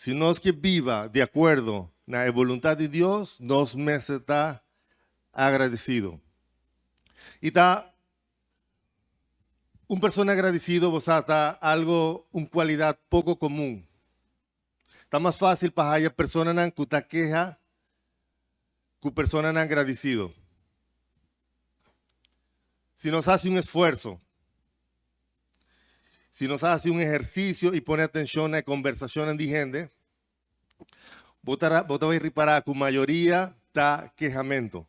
Si nos ke biba di akuerdo na e boluntat di Dios, nos mester ta agradesido. I ta un persona agradesido bo sa ta algo, un kualidat poko komun. Ta mas fásil pa haya personanan ku ta keha ku personanan gradisido. Si nos hasi un esfuerso, si nos hasi un ehersisio i pone atenshon na e kombersashonnan di hende, bo ta bo ta bai ripará ku mayoria ta kehamentu.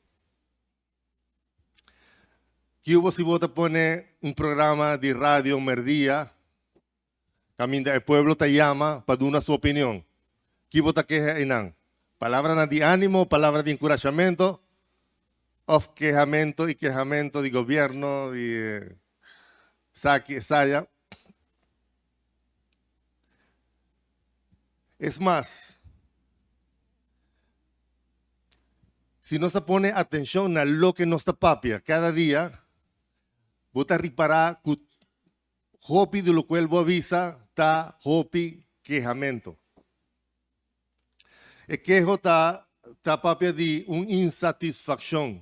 Kiubo si bo ta pone un programa di radio merdia Kaminda e pueblo ta yama pa duna su opinion. Ki bo ta keha einan? Palabranan di ánimo, palabra di enkurashamentu òf kehamentu i kehamentu di gobièrnu, di esaki, esaya? Es mas, si nos ta pone atenshon na loke nos ta papia kada dia, bo ta ripará ku Hopi di lokual bo a bisa ta hopi kehamentu. E keho ta ta papia di un insatisfakshon.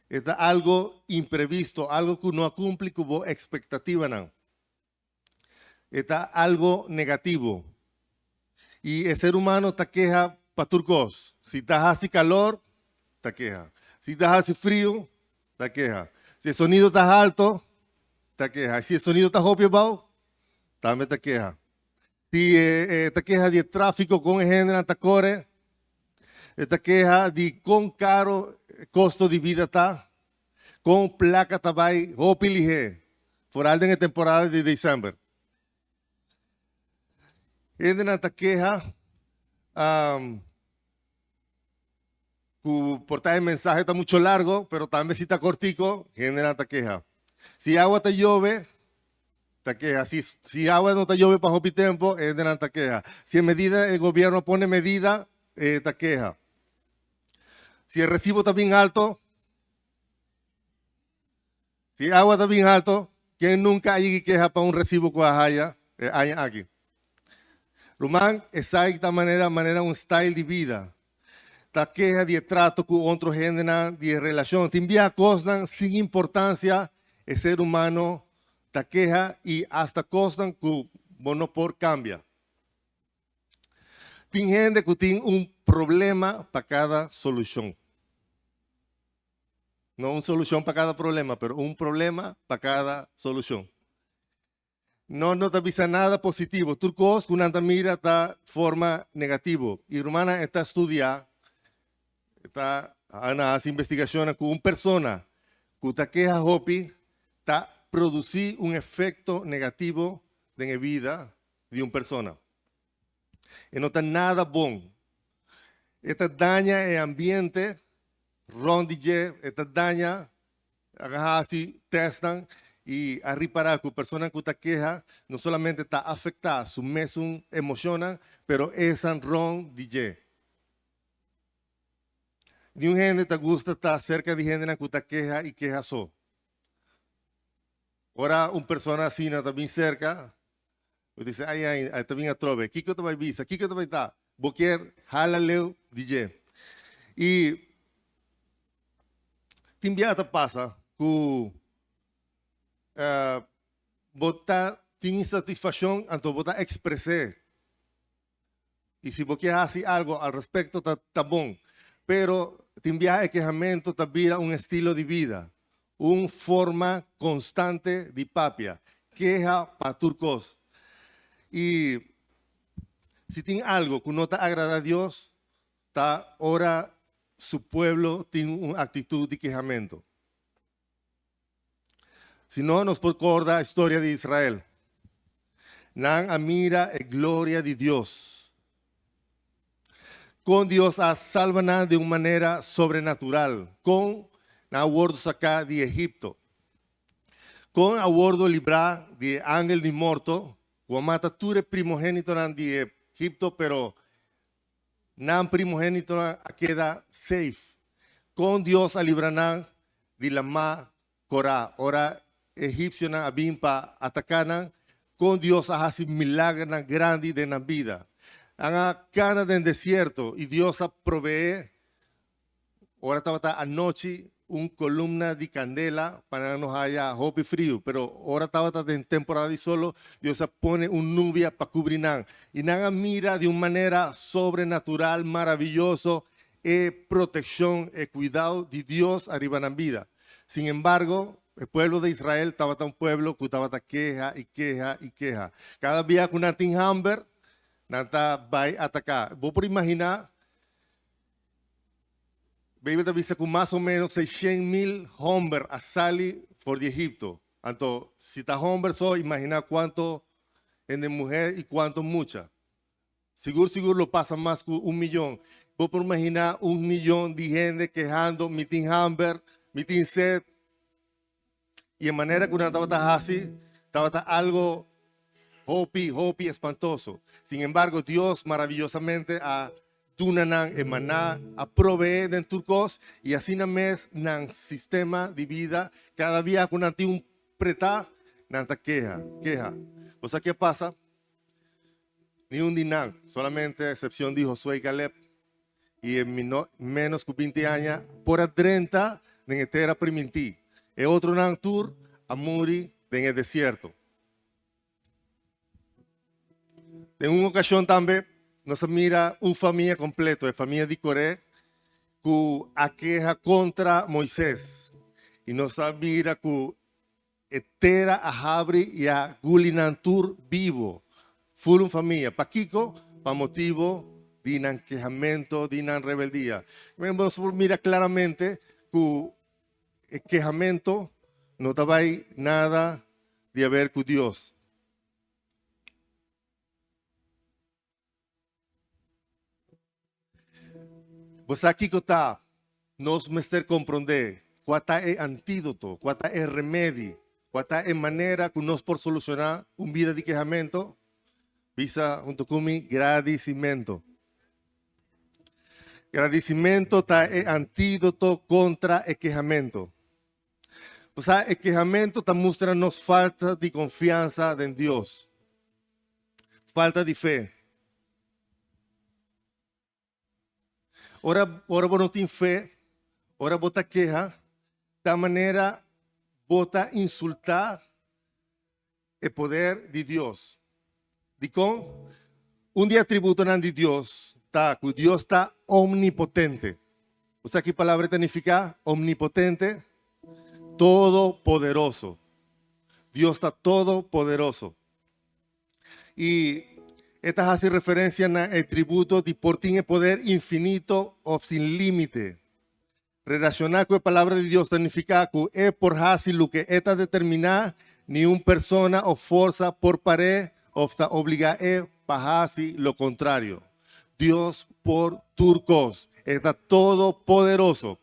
E ta algo imprevisto, algo ku no a kumpli ku bo ekspektativanan. E ta algo negativo. I e ser humano ta keha pa tur kos. Si ta hasi kalor, ta keha. Si ta hasi frio, ta keha. Si e sonido ta halto, ta keha. Si e sonido ta hopi abou, tambe ta keha. Si e ta keha di e tráfiko kon e hendenan ta kore, e ta keha di kon karo e kosto di bida ta, kon plaka ta bai hopi lihé, foral den e temporada di desèmber. Hendenan ta keha ku por ta e mensahe ta mucho largo, pero tambe si ta kortiko, hendenan ta keha. Si awa ta yobe, ta keha. Si, si awa no ta yobe pa hopi tempo, hendenan ta keha. Si e medida, e gobierno pone medida, e ta keha. Si e resibo ta bin alto, Si e awa ta bin halto, ken nunka a yigi keha pa un resibo ku a haya e aña aki? Ruman, esaki ta manera manera un style di bida. Ta keha di e trato ku otro hendenan, di e relashon. Tin biaha kosnan sin importansia e ser humano ta keha i asta kosnan ku bo no por kambia. Tin hende ku tin un problema pa kada solushon. No un solucion pa cada problema, pero un problema pa cada solucion. No no ta bisa nada positivo. Tur cos cu nan ta mira ta forma negativo. Y rumannan e ta studia, e ta ana haci investigacionnan cu un persona cu ta keha hopi ta produci un efecto negativo den e bida di un persona. E no ta nada bon. E ta daña e ambiente rond di dje, e ta daña, a hasi testnan i a ripará ku personanan ku ta keha no solamente ta afektá su mesun emoshonnan, pero esan rond di dje. Niun hende ta gusta ta serka di hendenan ku ta keha i keha so. Ora un persona asina ta bin serka, bo ta bisa, Ai, ai, ai ta bin atrobe. Kiko ta bai bisa? Kiko ta bai ta? Bo kier hala leu di dje. I tin bia ta pasa ku bo ta tin insatisfakshon, anto bo ta ekspres'é. I si bo kier hasi algo al respekto ta ta bon. Pero tin biaha e kehamento ta bira un estilo di bida, un forma konstante di papia, keha pa tur kos. I si tin algo ku no ta agrada Dios, ta ora su pueblo tin un aktitut di kehamento. Si no, nos por corda historia di Israel. Nan a mira e gloria di Dios. Con Dios a salba nan di un manera sobrenatural. Con nan a wordo saca di Egipto. Con a wordo libra di e angel di morto cu a mata tur e primogenitonan di Egipto, pero Nan primogenitonan a keda safe. Kon Dios a libra nan di lamá korá ora e egipsionan a bin pa ataká nan? Kon Dios a hasi milagernan grandi den nan bida? Nan a kana den desierto i Dios a proveé, ora tabata anochi, un kolumna di kandela pa nan no haya hopi friu. Pero ora tabata den temporada di solo, Dios a pone un nubia pa kubri nan. I nan a mira di un manera sobrenatural, maraviyoso, e protekshon, e kuidao di Dios ariba nan bida. Sin embargo, e pueblo di Israel tabata un pueblo ku tabata keha i keha i keha. Kada bia ku nan tin hamber, nan ta bai ataká. Bo por imaginá, Beibel ta bisa ku mas o ménos 600.000 hòmber a sali for di Egipto. Anto, si ta hòmber so, imaginá kuantu hende muhé i kuantu mucha. Sigur sigur lo pasa mas ku un miyon. Bo por imaginá un miyon di hende kehando, Mi tin hamber, mi tin sed. I e manera ku nan tabata hasi tabata algo hopi, hopi espantoso. Sin embargo, Dios maraviyosamente a duna nan e maná, a proveé den tur kos, i asina mes nan sistema di bida, kada bia ku nan tin un pretá, nan ta keha, keha. Bo sa ke a pasa? Ni un di nan, solamente excepcion di Josué i Caleb, i e ménos ku binti aña, por a drenta den e tera primintí. E otronan tur a muri den e desierto. Den un okashon tambe nos a mira un famia kompleto, e famia di Koré, ku a keha kontra Moisés. I nos a mira ku E tera a habri i a guli nan tur bibo, ful un famia. Pakiko? Pa motibo di nan kehamento, di nan rebeldia. Nos por mira claramente ku e kehamento no ta bai nada di haber ku Dios. Bo sa kiko ta? Nos mester komprondé kua ta e antídoto, kua ta e remedi, kua ta e manera ku nos por solushoná un bida di kehamentu. Bisa huntu ku mi, gradisimentu. Gradisimentu ta e antídoto kontra e kehamentu. Bo sa, e kehamentu ta mustra nos falta di konfiansa den Dios. Falta di fe. Ora, ora bo no tin fe, ora bo ta keha, ta manera bo ta insultá e poder di Dios. Dikon? Un di e atributonan di Dios ta ku Dios ta omnipotente. Bo sa ki palabra ta nifiká omnipotente? Todopoderoso. Dios ta todopoderoso. I e ta hasi referensia na e tributo di por tin e poder infinito òf sin límite. Relashoná ku e Palabra di Dios ta nifiká ku e por hasi loke e ta determiná, niun persona òf forsa por par'é òf ta obligá e pa hasi lo kontrario. Dios por tur kos. E ta todopoderoso.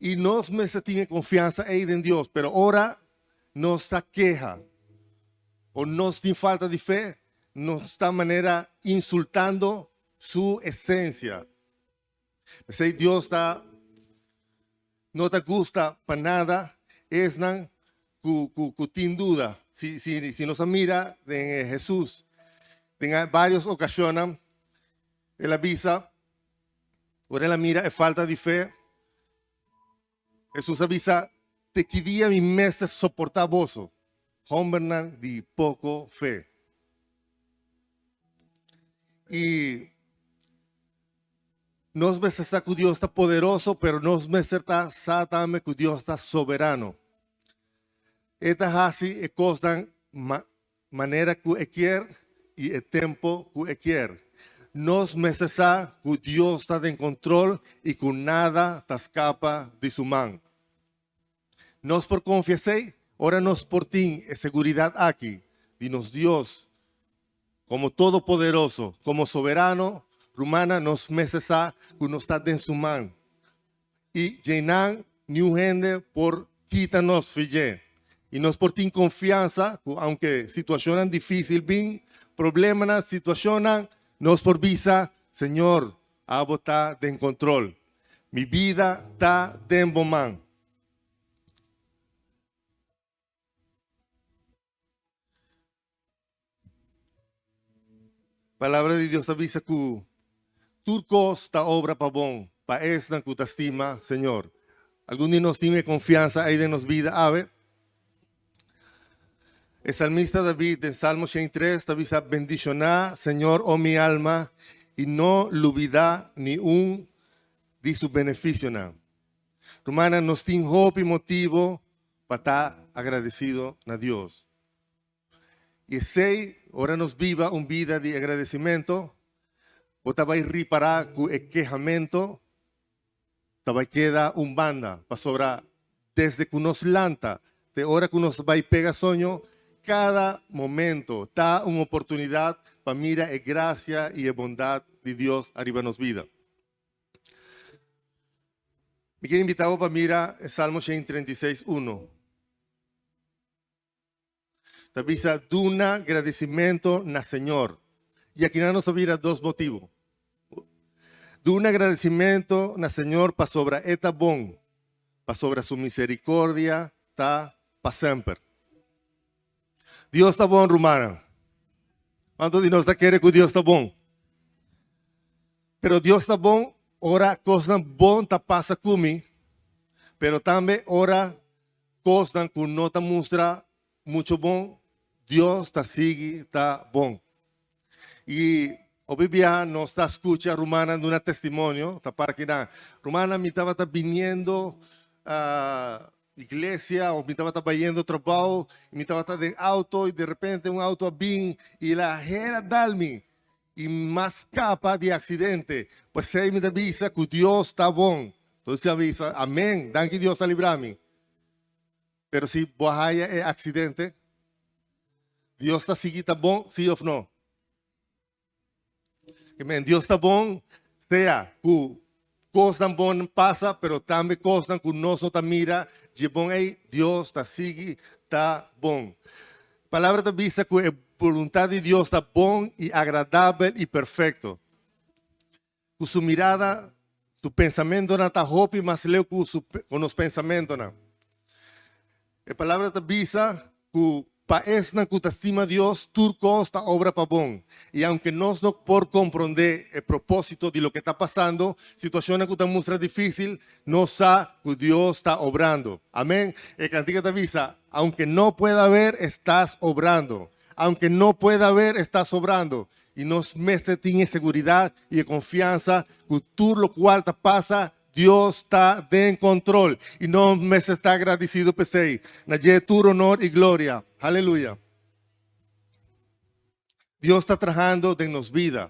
I nos mester tin e konfiansa ei den Dios. Pero ora nos ta keha o nos tin falta di fe, nos ta manera insultando su esensia. P'esei Dios ta no ta gusta pa nada esnan ku ku ku tin duda. Si si si nos a mira den Hesus den varios okashonnan el a bisa ora el a mira e falta di fe, Hesus a bisa, Te ki dia mi mester soportá boso, hòmbernan di poko fe? I nos mester sa ku Dios ta poderoso, pero nos mester ta sa tambe ku Dios ta soberano. E ta hasi e kosnan manera ku e kier i e tempo ku e kier. Nos mester sa ku Dios ta den kontrol i ku nada ta skapa di su man. Nos por konfia esei ora nos por tin e seguridat aki di nos Dios komo Todopoderoso, komo Soberano. Rumannan, nos mester sa ku nos ta den su man i djeinan niun hende por kita nos fi dje. I nos por tin konfiansa ku aunke situashonnan difísil bin, problemanan, situashonnan, nos por bisa, Señor, abo ta den kontrol. Mi bida ta den bo man. Palabra di Dios ta bisa ku tur kos ta obra pa bon pa esnan ku ta stima Señor. Algun di nos tin e konfiansa ei den nos bida awe? E salmista David den Salmo 103 ta bisa, Bendishoná Señor, o mi alma, i no lubidá ni un di su benefisionan. Rumannan, nos tin hopi motibu pa ta agradesido na Dios. I esei, ora nos biba un bida di agradesimentu, bo ta bai ripará ku e kehamentu ta bai keda un banda, pasobra desde ku nos lanta te ora ku nos bai pega soño, kada momento ta un oportunidat pa mira e grasia i e bondat di Dios ariba nos bida. Mi kier invitá bo pa mira e Salmo 136, 1. Ta bisa duna gradicimento na Señor. Y akinan nos ta mira dos motibo. Duna gradicimento na Señor pasobra E ta bon, pasobra Su misericordia ta pa semper. Dios ta bon, rumannan. Cuanto di nos ta kere cu Dios ta bon? Pero Dios ta bon ora cosnan bon ta pasa cu mi, pero tambe ora Kosnan ku no ta mustra mucho bon, Dios ta sigui ta bon. I hopi biaha nos ta skucha rumannan duna testimonio, ta para kinan, Rumannan, mi tabata biniendo iglesia of mi tabata bayendo trabou, i mi tabata den auto i derepente un auto a bin i el a hera dal mi i m'a skapa di aksidente. P'esei mi ta bisa ku Dios ta bon. Entonces a bisa, Amén, danki Dios a libra mi. Pero si bo a haya e accidente, Dios ta sigui ta bon, sí of no? Amen. Dios ta bon, sea ku kosnan bon pasa, pero tambe kosnan ku nos no ta mira dje bon ei, Dios ta sigui ta bon. Palabra ta bisa ku e boluntat di Dios ta bon i agradabel i perfekto. Ku su mirada, su pensamentonan ta hopi mas leu ku su ku nos pensamentonan. E palabra ta bisa ku pa esnan ku ta stima Dios, tur kos ta obra pa bon. I aunke nos no por komprondé e propósito di loke ta pasando, situashonnan ku ta mustra difísil, nos sa ku Dios ta obrando. Amén. E kantika ta bisa, Aunke no pueda ver, estás obrando. Aunke no pueda ver, estás obrando. I nos mester tin e seguridat i e konfiansa ku tur lokual ta pasa, Dios ta den kontrol. I nos mester ta agradisido p'esei. Na dje tur honor i gloria. Haleluya! Dios ta trahando den nos bida.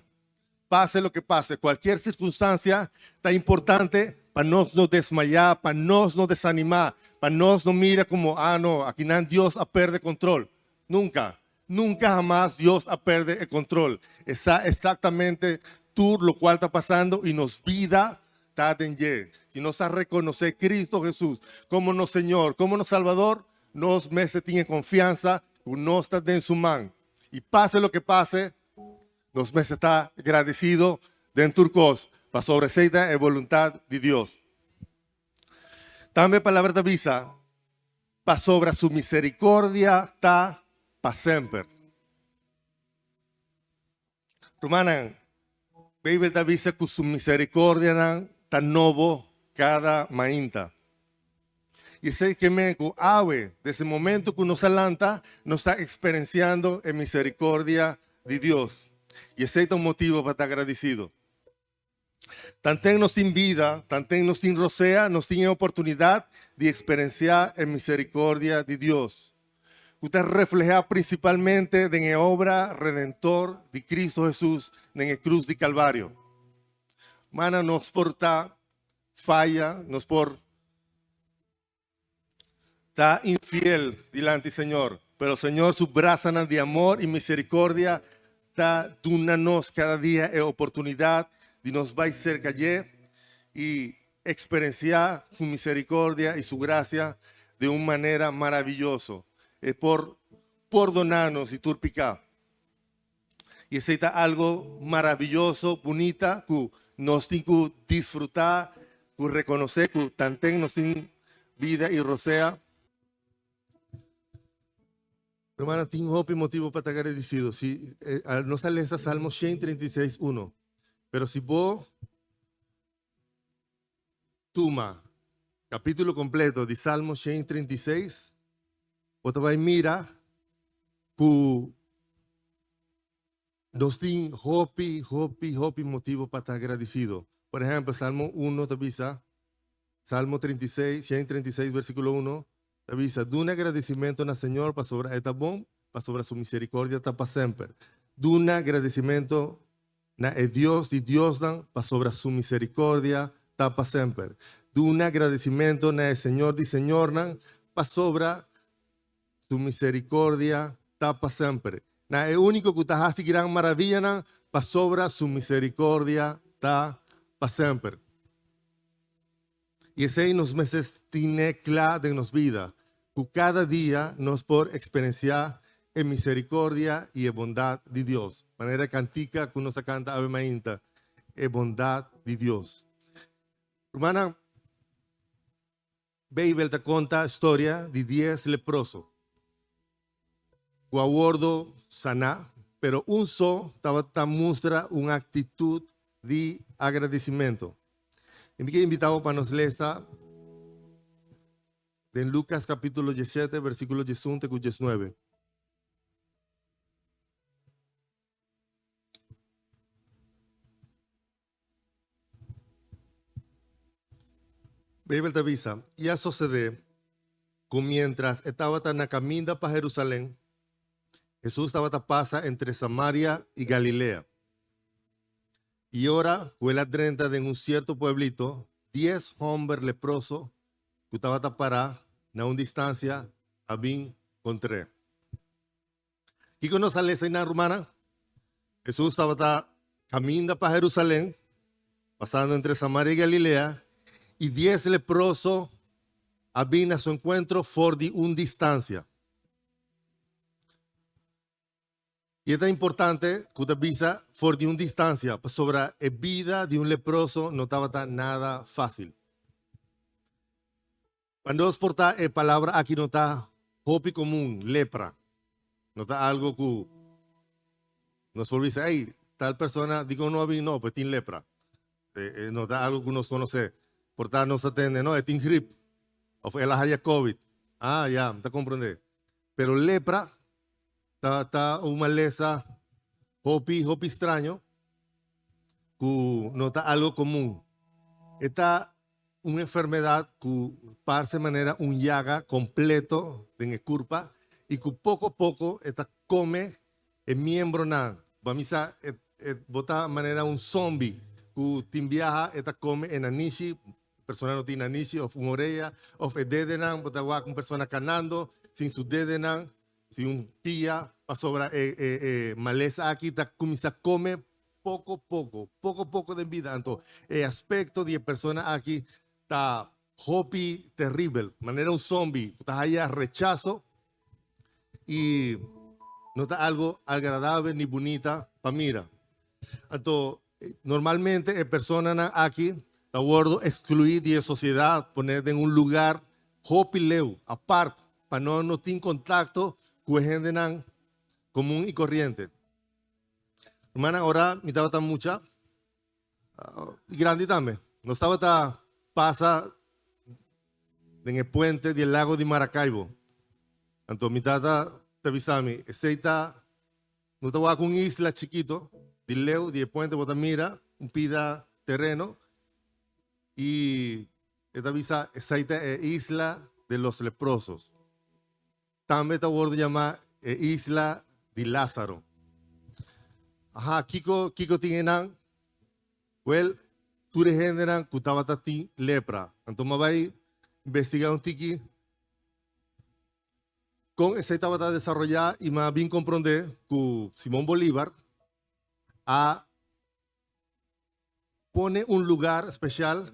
Pase loke pase, kualkier sirkunstansia, ta importante pa nos no desmayá, pa nos no desanimá, pa nos no mira komo, ah no, akinan Dios a perde kontrol. Nunka! Nunka hamas Dios a perde e control. E sa exactamente tur locual ta pasando y nos bida ta den dje. Si nos a reconoce Cristo Jesus como nos Señor, como nos Salvador, nos mester tin e confiansa cu nos ta den su man. Y pase loke pase, nos mester ta gradecido den tur cos, pasobra esey ta e boluntad di Dios. Tambe e palabra ta bisa, Pasobra su misericordia ta pa semper. Rumannan, Beibel ta bisa ku su misericordianan ta nobo kada mainta. I esei ke men ku awe, desde momento ku nos a lanta, nos ta eksperensiando e misericordia di Dios. I esei ta un motibo pa ta agradisido. Tanten nos tin bida, tanten nos tin rosea, nos tin e oportunidat di eksperensiá e miserikordia di Dios, ku ta reflehá prinsipalmente den e obra redentor di Kristu Hesus den e krus di Kalvario. Mana nos por ta faya, nos por Ta infiel dilanti Señor, pero Señor su brasanan di amor y misericordia ta duna nos cada dia e oportunidad di nos bai cerca dje y experiencia su misericordia y su gracia di un manera maravilloso. E por pordona nos di tur pica. Y esey ta algo maravilloso, bunita, cu nos tin cu disfruta, cu reconoce cu tanten nos tin bida y rosea. Rumannan, tin hopi motibu pa ta agradesido. Si nos a lesa Salmo 136, 1. Pero si bo tuma kapítulo kompleto di Salmo 136, bo ta bai mira ku nos tin hopi, hopi, hopi motibu pa ta agradesido. Por ehèmpel, Salmo 1 ta bisa, Salmo 36, 136 versíkulo 1, ta bisa, Duna agradesimentu na Señor pasobra E ta bon, pasobra Su miserikordia ta pa semper. Duna agradesimentu na e Dios di diosnan, pasobra Su miserikordia ta pa semper. Duna agradesimentu na e Señor di señornan, pasobra Su misericordia ta pa semper. Na e único cu ta haci gran maravillanan, pasobra Su misericordia ta pa semper. Y esey nos mester tine cla den nos bida, cu cada dia nos por experiencia e misericordia y e bondad di Dios. Manera e cantica cu nos a canta awe mainta, E bondad di Dios. Rumannan, Beibel ta konta storia di dies leproso ku a wordo saná, pero un so tabata mustra un aktitut di agradesimentu. I mi ke invitá bo pa nos lesa den Lukas kapítulo diesshete, versíkulo diesun te ku diesnuebe. Beibel ta bisa, I a sosodé ku miéntras e tabata na kaminda pa Herusalen, Hesus tabata pasa entre Samaria i Galilea. I ora ku el a drenta den un sierto pueblito, dies hòmber leproso ku tabata pará na un distansia a bin kontr'é. Kiko nos a lesa einan, rumannan? Hesus tabata kaminda pa Herusalen, pasando entre Samaria i Galilea, i dies leproso a bin na su enkuentro for di un distansia. I e ta importante ku ta bisa for di un distansia, pasobra e bida di un leproso no tabata nada fásil. Pa nos por ta e palabra aki no ta hopi komun, lepra. No ta algo ku nos por bisa, ey, tal persona dikon no a bin? No, pues tin lepra. No ta algo ku nos konosé. Por ta nos ta tende, no, e tin grip òf el a haya covid. Ah, ya, mi ta komprondé. Pero lepra ta ta un malesa hopi, hopi straño ku no ta algo komun. E ta Un enfermedad cu parce manera un yaga completo den e curpa y cu poco poco e ta come e miembronan. Bo a misa e bo ta manera un zombie cu tin biaha e ta come e nanishi, persona no tin nanishi of un oreya of e dedenan, bo ta wak un persona canando sin su dedenan, sin un pia pasobra e e malesa aki ta cuminsa come Poko poko, poko poko den bida. Anto e aspekto di e persona aki ta hopi teribel, manera un zombi ku ta haya rechaso i no ta algo agradabel ni bunita pa mira. Anto normalmente e personanan aki ta wordo ekskluí di e sosiedat, pone den un lugar hopi leu, apart, pa no no tin kontakto ku e hendenan komun i koriente. Hermana, ora mi tabata mucha, y grandi tambe, nos tabata pasa den e puente di e lago di Maracaibo. Anto mi tata ta bisa mi, esey ta, nos ta wak un isla chikito, di leu di e puente bo ta mira un pida tereno, y e ta bisa, esey ta e isla de los leprosos. Tambe ta wordo yamá e isla di Lázaro. Aha, kiko, kiko tin einan? Wel, tur e hendenan ku tabata tin lepra. Anto mi a bai investigá un tiki kon esei tabata desaroyá i mi a bin komprondé ku Simón Bolívar a pone un lugar spesial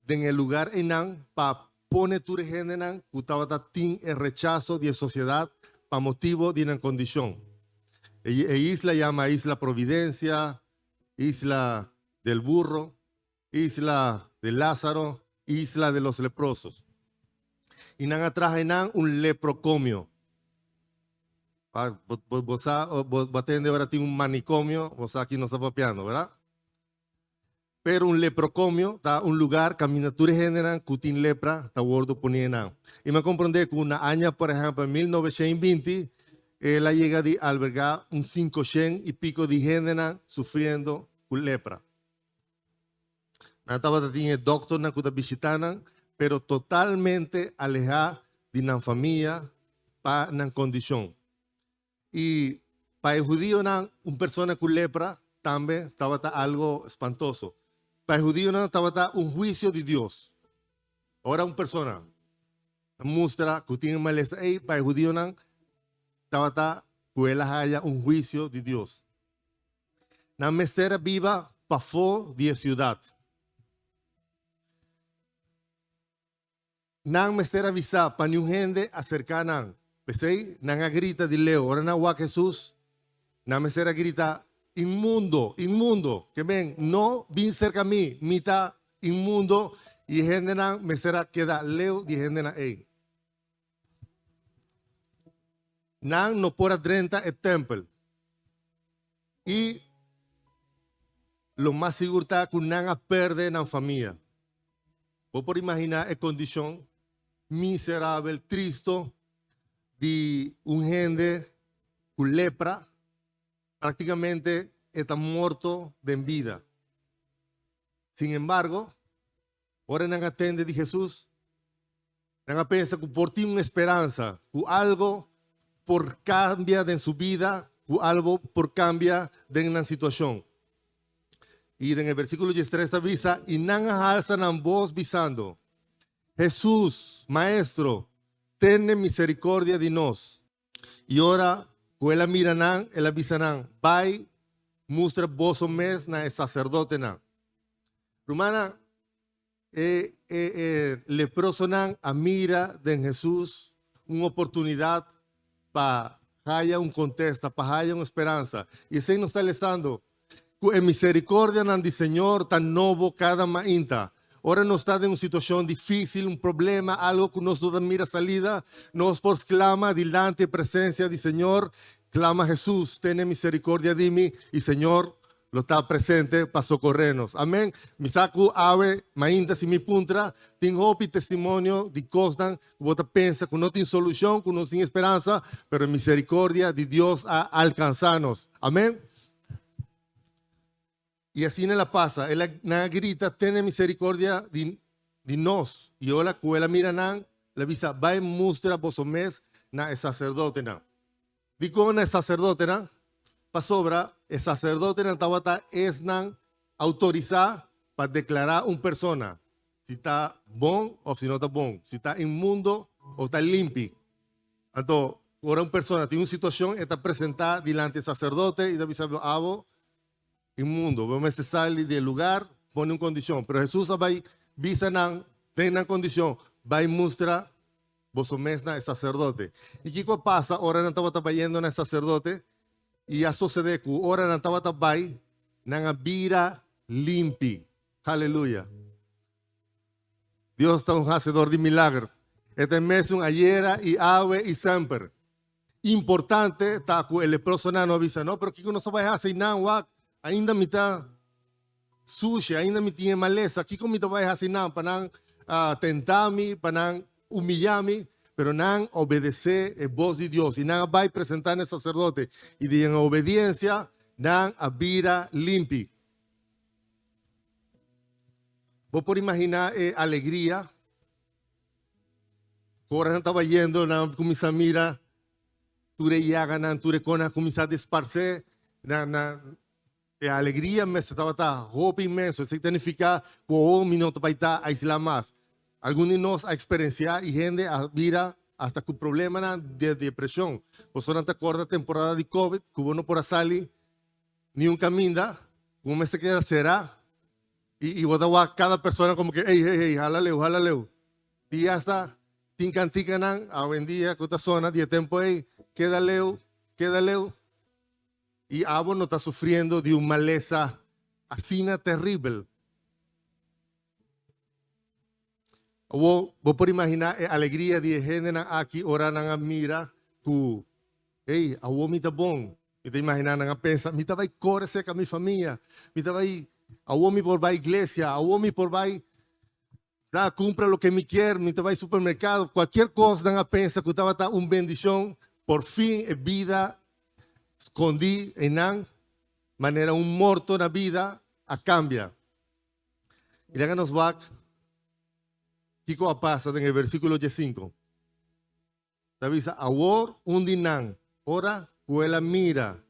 den e lugar einan pa pone tur e hendenan ku tabata tin e rechaso di e sosiedat pa motibo di nan kondishon. E e isla yama Isla Providencia, Isla del Burro, Isla de Lázaro, Isla de los Leprosos. I nan a traha einan un leprokomio. Bo sa, bo tende ora tin un manicomio, bo sa ki nos ta papiando, verdad? Pero un leprocomio ta un lugar caminda tur e hendenan cu tin lepra ta wordo pone nan. Y mi a comprende cu na aña, por ehempel, 1920, el a yega di alberga un 500 y pico di hendenan sufriendo cu lepra. Nan tabata tin e dokternan cu ta bishita nan, pero totalmente aleha di nan famia pa nan condicion. Y pa e hudionan, un persona cu lepra tambe tabata algo espantoso. Pa e hudionan tabata un huicio di Dios. Ora un persona mustra cu tin e malesa ey, pa e hudionan tabata cu el a haya un huicio di Dios. Nan mester a biba pafó di e ciudad. Nan mester a bisa pa niun hende aserká nan. P'esei, nan a grita di leu. Ora nan wak Hesus, nan mester a grita, Inmundo! Inmundo! Ke men, no bin serka mi, mi ta inmundo! I e hendenan mester a keda leu di e hendenan ei. Nan no por a drenta e tèmpel. I lo mas sigur ta ku nan a pèrdè nan famia. Bo por imaginá e kondishon miserabel, tristo di un hende ku lepra, práktikamente e ta morto den bida. Sin embargo, ora nan a tende di Hesus, nan a pensa ku por tin un speransa, ku algo por kambia den su bida, ku algo por kambia den nan situashon. I den e versíkulo 13 ta bisa, I nan a halsa nan bos bisando, Hesus, Maestro, tene miserikordia di nos. I ora ku el a mira nan, el a bisa nan, Bai, mustra boso mes na e saserdotenan. Rumannan, e e e leprosonan a mira den Hesus un oportunidat pa haya un kontesta, pa haya un speransa. I esei nos ta lesando, ku e miserikordianan di Señor ta nobo kada mainta. Ora nos ta den un situashon difísil, un problema, algo ku nos no ta mira salida, nos por sklama dilanti e presensia di Señor, klama Hesus, tene miserikordia di mi, i Señor lo ta presente pa socorre nos. Amen. Mi sa cu awe mainta si mi puntra, tin hopi testimonio di cosnan cu bo ta pensa cu no tin solucion, cu no tin esperansa, pero e misericordia di Dios a alcansa nos. Amen. Y asina el a pasa. El a, nan a grita, Tene misericordia di, di nos. Y ora cu el a mira nan, el a bisa, Bai mustra boso mes na e sacerdotenan. Dikon na e saserdotenan? Pasobra e saserdotenan tabata esnan outorisá pa deklará un persona si ta bon òf si no ta bon, si ta inmundo òf ta limpi. Anto, ora un persona tin un situashon, e ta presentá dilanti e saserdote i ta bisa, Abo inmundo, bo mester sali di e lugar, pone un kondishon. Pero Hesus a bai bisa nan den nan kondishon, Bai mustra boso mes na e saserdote. I kiko a pasa ora nan tabata bayendo na e saserdote? I a sosodé ku ora nan tabata bai, nan a bira limpi. Haleluya! Dios ta un hasedor di milager. E ta e mesun ayera i awe i semper. Importante ta ku e leprosonan no a bisa, No, pero kiko nos ta bai hasi einan? Wak, ainda mi ta sushi, ainda mi tin e malesa, kiko mi ta bai hasi nan pa nan tenta mi, pa nan humilla mi? Pero nan a obedesé e bos di Dios i nan a bai presentá na e saserdote, i den obediensia nan a bira limpi. Bo por imaginá e alegria ku ora nan tabata yendo, nan a kuminsá mira tur e yaganan, tur e konan a kuminsá disparsé na na E alegria mester tabata hopi inmenso. Esei ta nifiká ku awor mi no ta bai ta aislá mas. Algun di nos a eksperensiá i hende a bira asta ku problemanan di depreshon. Bosonan ta kòrda temporada di covid ku bo no por a sali niun kaminda, ku bo mester keda será i bo ta wak kada persona komo ke ey ey ey hala leu hala leu. Di asta tin kantikanan awendia ku ta sona di e tempu ey, keda leu keda leu. I abo no ta sufriendo di un malesa asina teribel. Awor, bo por imaginá e alegria di e hendenan aki ora nan a mira ku Ey, awor mi ta bon. Mi ta imaginá nan a pensa, mi ta bai kore serka mi famia, mi ta bai, awor mi por bai iglesia, awor mi por bai da kumpra loke mi kier, mi ta bai supermerkado, kualkier kos nan a pensa ku tabata un bendishon, por fin e bida skondí einan, manera un morto na bida, a kambia. I laga nos wak kiko a pasa den e versíkulo diesinku. Ta bisa, Awor un di nan, ora ku el a mira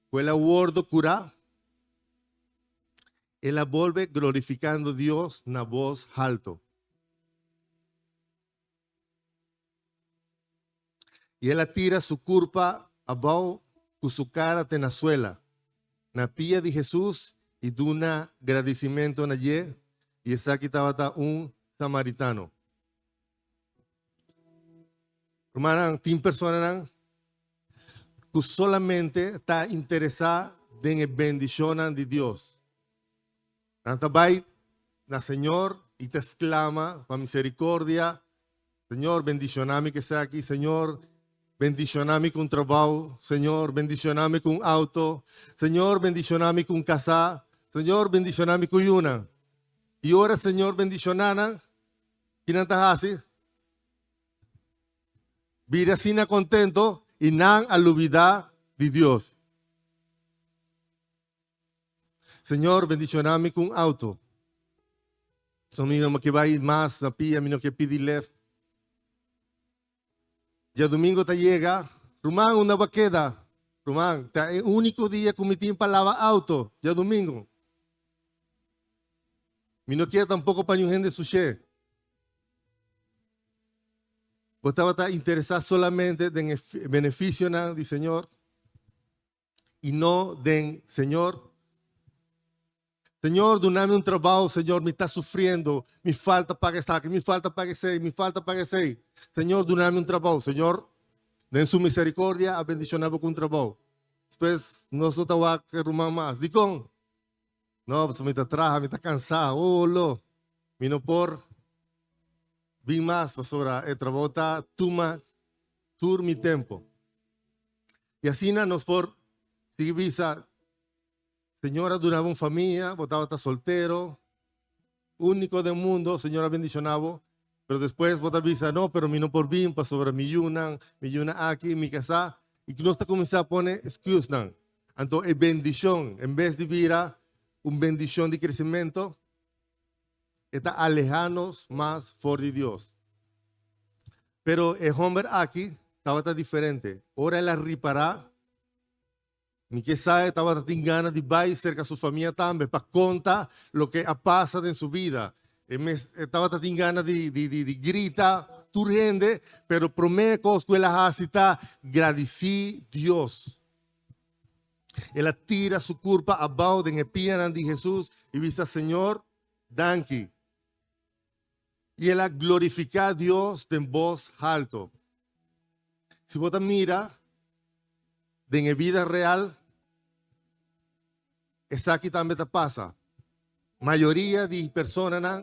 ku el a wordo kurá, el a bolbe glorifikando Dios na bos halto. I el a tira su kurpa abou ku su kara te na suela, na pia di Hesus i duna gradisimentu na dje, i esaki tabata un samaritano. Rumannan, tin personanan ku solamente ta interesá den e bendishonnan di Dios. Nan ta bai na Señor i ta sklama pa miserikordia, Señor, bendishoná mi ku esaki, Señor, bendishoná mi ku un trabou, Señor, bendishoná mi ku un outo, Señor, bendishoná mi ku un kasá, Señor, bendishoná mi ku yunan. I ora Señor bendishoná nan, ki nan ta hasi? Bira asina kontento i nan a lubidá di Dios. Señor, bendishoná mi ku un outo. So mi no ke bai mas na pia, mi no ke pidi lef. Djadumingo ta yega, Ruman, unda bo a keda? Ruman, ta e úniko dia ku mi tin pa laba outo, djadumingo. Mi no kier tampoko pa niun hende sush'é. Bo tabata interesá solamente den e benefisionan di Señor i no den Señor. Señor, duna mi un trabou, Señor, mi ta sufriendo, mi falta paga esaki, mi falta paga esei, mi falta paga esei. Señor, duna mi un trabou. Señor, den su misericordia, a bendiciona bo cu un trabou. Despues, nos no ta wak e ruman mas. Dicon? No, pasobra mi ta traha, mi ta cansa. Oh, lo, mi no por bin mas, pasobra e trabou ta tuma tur mi tempo. Y asina nos por sigui bisa, Señor a duna bo un famia, bo tabata soltero, único den mundo, Señor a bendiciona bo, pero despues bo ta bisa, no, pero mi no por bin pasobra mi yunan, mi yunan aki, mi casá, y nos ta cuminsa pone excusenan. Anto e bendicion, en bes di bira un bendicion di crecimento, e ta aleha nos mas for di Dios. Pero e homber aki tabata diferente. Ora el a ripara, Mi ke sa e tabata tin gana di bai serka su famia tambe pa konta loke a pasa den su bida. E mes e tabata tin gana di di di di grita tur hende, pero promé kos ku el a hasi ta gradisí Dios. El a tira su kurpa abou den e pianan di Hesus i bisa, Señor, danki. I el a glorifiká Dios den bos halto. Si bo ta mira den e bida real, esaki tambe ta pasa. Mayoria di personanan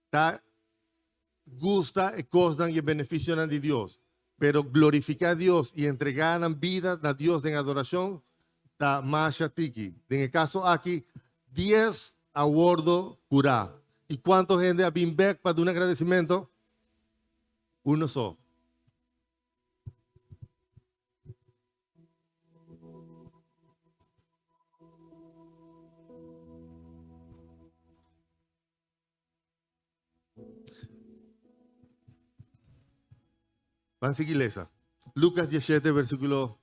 ta gusta e kosnan i e benefisionan di Dios, pero glorifiká Dios i entregá nan bida na Dios den adorashon ta masha tiki. Den e kaso aki, dies a wordo kurá. I kuantu hende a bin bèk pa duna agradesimentu? Uno so. Ban sigui lesa. Lucas 17, versículo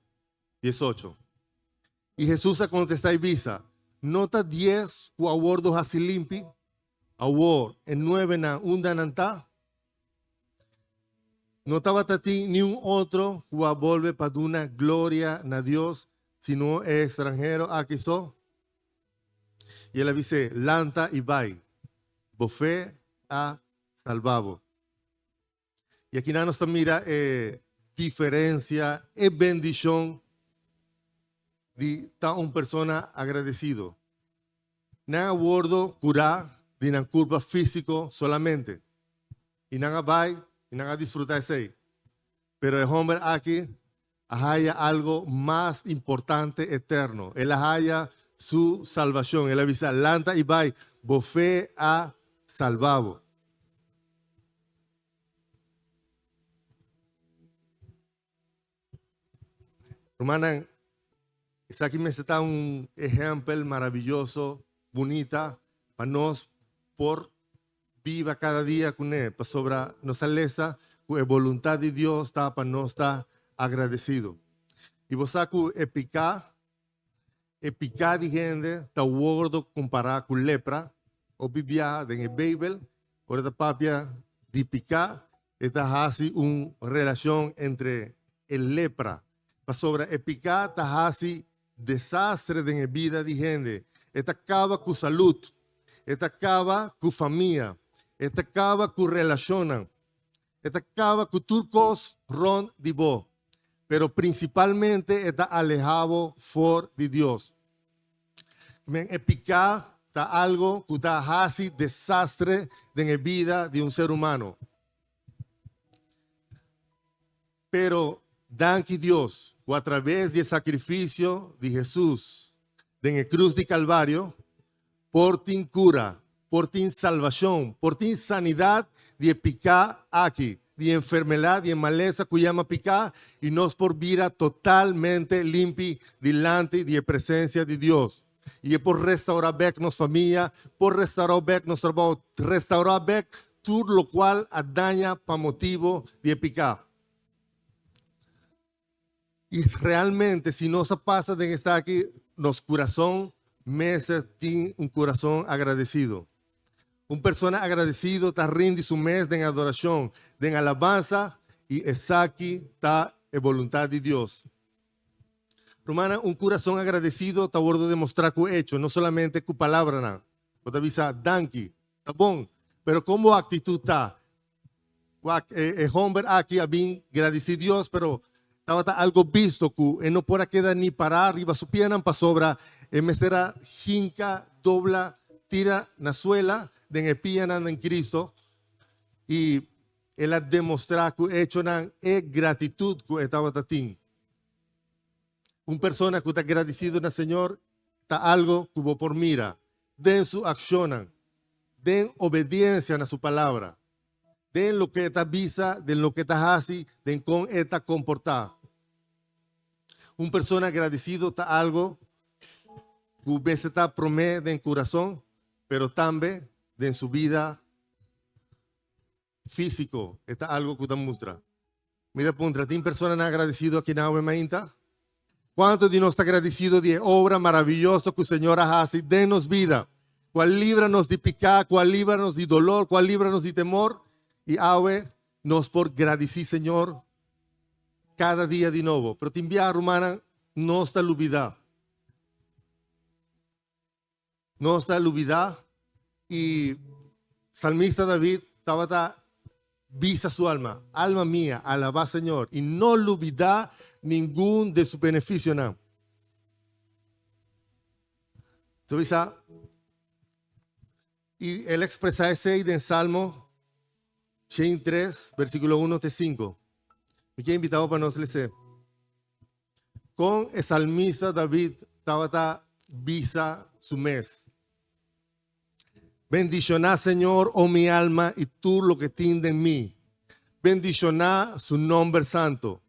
18. I Hesus a kontestá i bisa, No ta dies ku a wordo hasi limpi? Awor, e nuevenan unda nan ta? No tabata tin niun otro ku a bolbe pa duna gloria na Dios, sino e estranhero aki so? I el a bis'é, Lanta i bai, bo fe a salba bo. I akinan nos ta mira e diferensia, e bendishon di ta un persona agradesido. Nan a wordo kurá di nan kurpa físiko solamente, i nan a bai i nan a disfrutá esei. Pero e hòmber aki. a haya algo mas importante eterno. El a haya su salvacion. El a bisa, Lanta y bai, bo fe a salba bo. Rumannan, esaki mester ta un ehempel maravilloso, bunita, pa nos por biba kada dia kuné, pasobra nos a lesa ku e boluntat di Dios ta pa nos ta agradesido. I bo sa ku e piká, e piká di hende ta wordo kompará ku lepra. Hopi biaha den e Beibel, ora ta papia di piká, e ta hasi un relashon entre e lepra, pasobra e piká ta hasi desastre den e bida di hende. E ta kaba ku salud, e ta kaba ku famia, e ta kaba ku relashonnan, e ta kaba ku tur kos rònt di bo, pero prinsipalmente e ta alehá bo for di Dios. Men e piká ta algo ku ta hasi desastre den e bida di un ser humano. Pero danki Dios ku a traves di e sakrifisio di Hesus den e krus di Kalvario por tin kura, por tin salbashon, por tin sanidat di e piká aki, di e enfermedat, di e malesa ku yama piká, i nos por bira totalmente limpi dilanti di e presensia di Dios. I e por restaurá bèk nos famia, por restaurá bèk nos trabou, restaurá bèk tur lokual a daña pa motibu di e piká. I realmente si nos a pasa den esaki, nos kurason mester tin un kurason agradesido. Un persona agradesido ta rindi su mes den adorashon, den alabansa, i esaki ta e boluntat di Dios. Rumannan, un kurason agradesido ta wordo demostrá ku echo, no solamente ku palabranan. Bo ta bisa, Danki, ta bon, pero kon bo aktitut ta? Wak, e homber aki a bin gradisí Dios, pero tabata algo bisto ku e no por a keda ni pará riba su pianan pasobra e mester a hinka, dobla, tira na suela den e pianan den Cristo i el a demostrá ku echonan e gratitut ku e tabata tin. Un persona ku ta gradisido na Señor ta algo ku bo por mira den su akshonnan, den obediensia na su palabra, den loke e ta bisa, den loke e ta hasi, den kon e ta komportá. Un persona gradisido ta algo ku mester ta promé den kurason, pero tambe den su bida físiko. E ta algo ku ta mustra. Mi ta puntra, tin personanan agradesido aki na awe mainta? Kuantu di nos ta agradesido di e obra maraviyoso ku Señor a hasi den nos bida, ku a libra nos di piká, ku a libra nos di dolor, ku a libra nos di temor? I awe nos por gradisí Señor kada dia di nobo. Pero tin biaha, rumannan, nos ta lubidá. Nos ta lubidá i salmista David tabata bisa su alma, Alma mia, alabá Señor, i no lubidá ningun de su benefisionan. Su bisa, i el ekspresá esei den Salmo 103, versíkulo 1 te 5. Mi ke invitá bo pa nos les'é. Kon e salmista David tabata bisa su mes? Bendishoná Señor, o mi alma, i tur loke tin den mi. Bendishoná su nomber santo.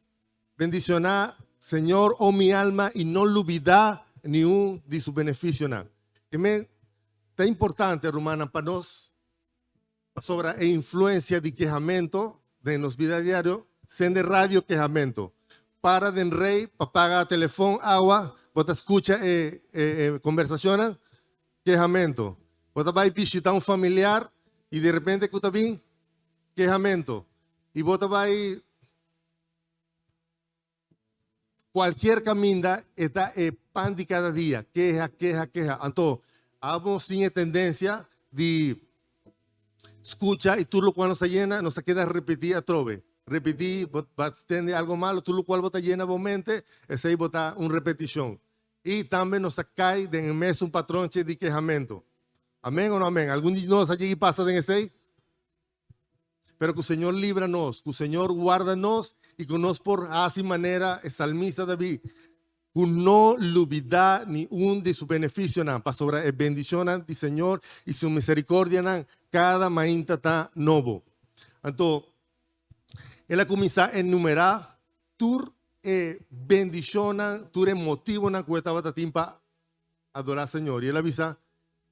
Bendishoná Señor, o mi alma, i no lubidá niun di su benefisionan. Ke men ta importante, rumannan, pa nos Pasobra e influencia di kehamento den nos bida diario, sende radio kehamento. Para den rey pa paga telefon, awa, bo ta scucha e e conversacionnan, kehamento. Bo ta bay bishita un familiar y de repente cu ta bin? Kehamento. Y bo ta bay Cualkier caminda e ta e pan di cada dia, keha, keha, keha. Anto, abo tin e tendencia di scucha y tur locual nos ta yena, nos ta keda repeti atrobe. Repeti, bo ta tende algo malo, tur locual bo ta yena bo mente, esey bo ta un repeticion. Y tambe nos ta cay den e mesun patronchi di kehamento. Amen o no amen? Algun di nos a yega y pasa den esey? Pero ku Señor libra nos, ku Señor warda nos. I ku nos por hasi manera e salmista David, ku no lubidá ni un di su benefisionan, pasobra e bendishonnan di Señor i su miserikòrdianan kada mainta ta nobo. Anto, el a kuminsá enumerá tur e bendishonnan, tur e motibonan ku e tabata tin pa adorá Señor. I el a bisa,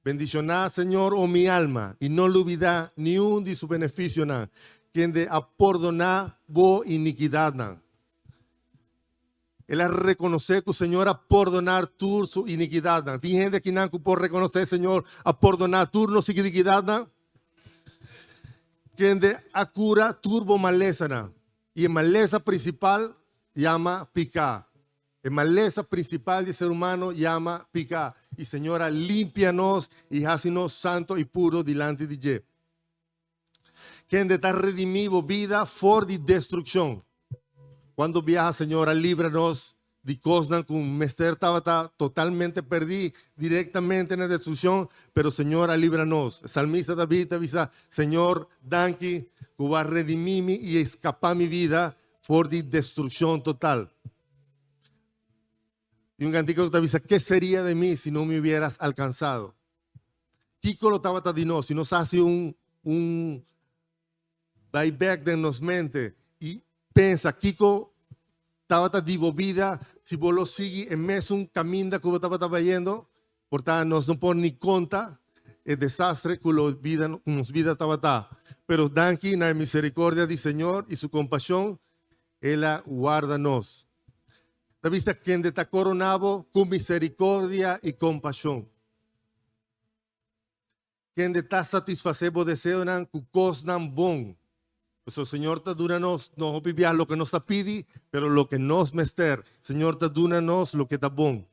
Bendishoná Señor, o mi alma, i no lubidá niun di su benefisionan, kende a pordoná bo inikidatnan. El a rekonosé ku Señor a pordoná tur su inikidatnan. Tin hende akinan ku por rekonosé Señor a pordoná tur nos inikidatnan? Kende a kura tur bo malesanan. I e malesa prinsipal yama piká. E malesa prinsipal di ser humano yama piká. I Señor a limpia nos i hasi nos santo i puro dilanti di dje. Kende ta redimí bo bida for di destrukshon. Kuantu biaha Señor a libra nos di kosnan ku mester tabata totalmente perdí direktamente na destrukshon, pero Señor a libra nos. E salmista David ta bisa, Señor, danki ku bo a redimí mi i eskapá mi bida for di destrukshon total. Tin un kantika ku ta bisa, Ke seria de mi si no mi hubieras alkansado? Kiko lo tabata di nos si nos hasi un un bai bek den nos mente i pensa kiko tabata di bo bida si bo lo sigui e mesun kaminda ku bo tabata bayendo? Por ta nos no por ni konta e desastre ku lo bida ku nos bida tabata. Pero danki na e miserikordia di Señor i su kompashon, El a warda nos. Ta bisa kende ta koroná bo ku miserikordia i kompashon. Kende ta satisfasé bo deseonan ku kosnan bon. Pasobra Señor ta duna nos no hopi biaha loke nos ta pidi, pero loke nos mester. Señor ta duna nos loke ta bon.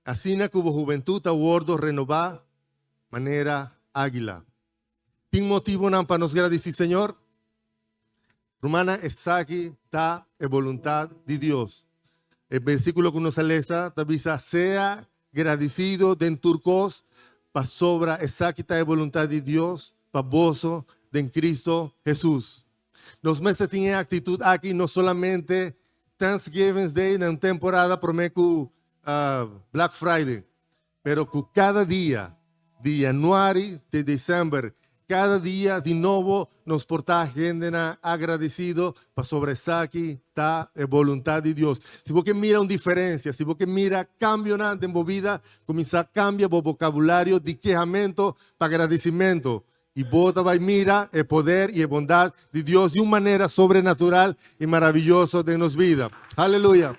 Asina ku bo hubentut ta wòrdu renobá manera águila. Tin motibonan pa nos gradisí Señor? Rumannan, esaki ta e boluntat di Dios. E versíkulo ku nos a lesa ta bisa, Sea gradisido den tur kos, pasobra esaki ta e boluntat di Dios pa boso den Kristu Hesus. Nos mester tin e aktitut aki no solamente Thanksgiving Day na un temporada promé ku Black Friday, Pero ku kada dia, di yanuari te desèmber, kada dia di nobo nos por ta hendenan agradesido pasobra esaki ta e boluntat di Dios. Si bo ke mira un diferensia, si bo ke mira kambionan den bo bida, kuminsá kambia bo bokabulario di kehamentu pa agradesimentu i bo ta bai mira e poder i e bondat di Dios di un manera sobrenatural i maraviyoso den nos bida. Aleluya!